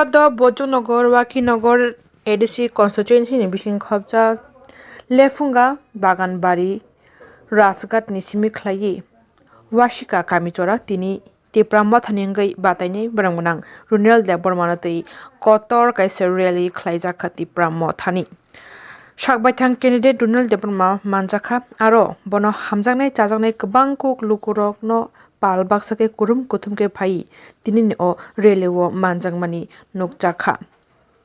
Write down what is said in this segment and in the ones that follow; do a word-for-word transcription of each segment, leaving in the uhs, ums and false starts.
Chwrairok Bojongnagar, Wakhinagar A D C constituency ni bising khopjak Lephunga, Baganbari, Rajghat ni simi khlaiwi Wasika kami chora tini Tipra Motha ni wngwi batainai borok gwnang Runel Debbarma no twi kotor kaisa rally khlaijak kha Tipra Motha ni. Sakbaithang candidate Runel Debbarma manjakha, aro bono hamjaknai chajaknai kwbang kuk lukurokno pal baksa khe kurum kuthum khe phaiwi tinini o rally o manjakmani nukjakha.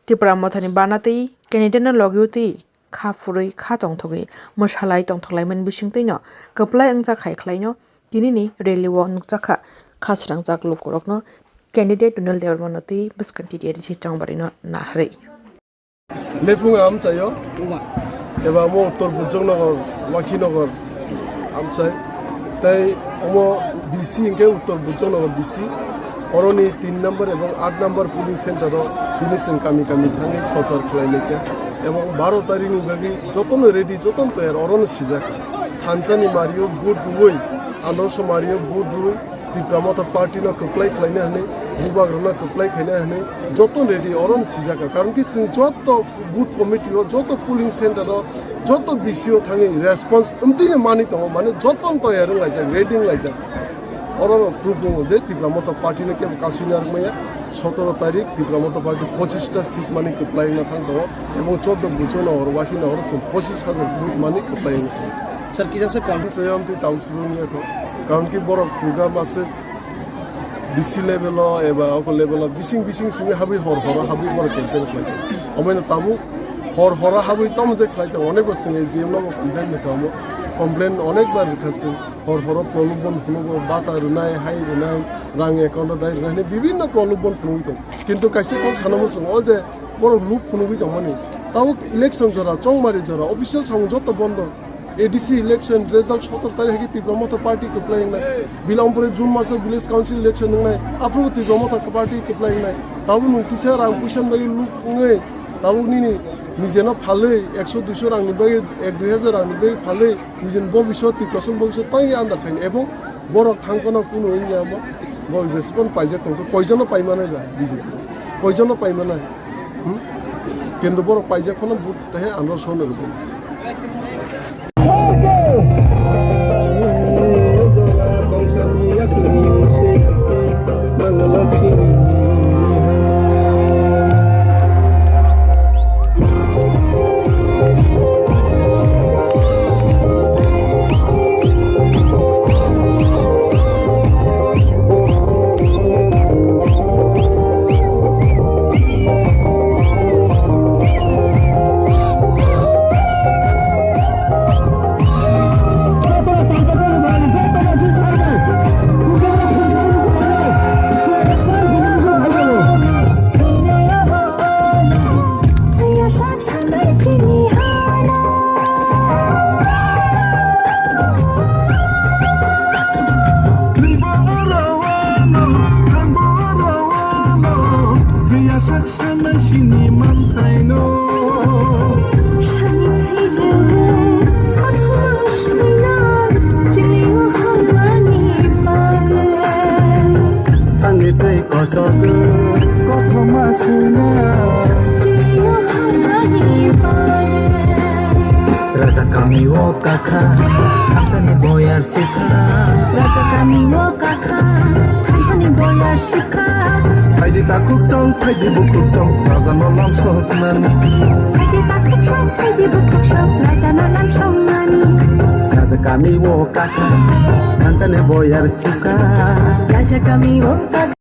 Tipra Mothani bana twi candidate no logi twi kha phurwi kha tongthogwi mwsalai tongthoklaimani bisingtwino kwplai wngjak hai khlaino tinini rally o nukjakha khasrangjak lukurokno candidate Runel Debbarma no twi bwskango T D R C chongbarino naharwi. Lephung amchaio, eba omo Uttor Bujongnagar, Wakhinagar amchai. Tai omo B C hingke Uttor Bujongnagar B C. Oroni tin number ebong aat number polling center o tini chwng kami kami thangwi prochar khlai laikha. Ebong baro tarikh ni bagwi jotono ready, jotono toyar, orono sijak. Thansani mario vote rwui, Androso mario vote rwui, Tipra Motha party no kwplai khlaina hwnwi, bubagrano kwplai khaina hwnwi joto ready, oro no sijak kha. Karon ki chwng joto booth committee o, joto polling center o, joto B C o thangwi response wngtwino manwi tongo, mane joto no toyar wng laijak, ready wng laijak. Oro no proof wngo je Tipra Motha party no kebo kasui narwk maya, sotoro tarik Tipra Motha party pochista seat manwi kwplai wngna thang tongo, ebong chordo buchung no horo, wakhi no horo chwng pochis hajar vote manwi kwplai wngna thang. Sir, kisa se karon. Chayam twi tabuk sibung ya kho. Karon ki borok program aswk B C level o eba oko level o bising bising simi habwi hor horo habwi borok campaign khlai. Omoino tabuk hor horo habwi tamo je khlai tongo, onek bar simi S D M no complain ni kamo. Complain onek bar rikha sing hor horo prolobon phunukgo, bata rwnai, hai rwnai, rang account o dai rwnai, bibinno prolobon phunugwi tongo. Kintu kaisa kok sana muchungo, o je borok luk phunugwi tongmani. Tabuk election jora, chongmari jora, official samung joto bondo. A D C election result sotor tarikh hai khe Tipra Motha party kwplai wngnai. Bilang pore June maso village council election wngnai. Aphuru Tipra Motha party kwplai wngnai. Tabuk nwng kisa rang puisa ni bagwi luk wngwi, tabuk nini nijeno phalwi ekso duiso rang ni bagwi, ek dui hajar rang ni bagwi phalwi nijeni bobiswt, Tiprasani bobiswt tangwi andar khaini. Ebong borok thang phano kunu wngya omo. Borok jesukon paijak tongkha, koijono paimanai ba B J P? Koijono paimanai? Hmm? Kintu borok paijak phano but tahe andro sono rwgo. Sani thwilewe, kothoma swina, chini o hamani bagwi. Sani twi kochok, kothoma swina, chini o hamani bagwi. Raja kami o kakha, thansani boyar sikha. Raja kami o kakha, thansani boyar sikha. Phaidi takhuk chong, phaidi bukhuk chong, raja no lam soknani. Phaidi takhuk chong, phaidi bukhuk chong, raja no lam soknani. Raja kami o kakha, thansani boyar sikha. Raja kami o kakha.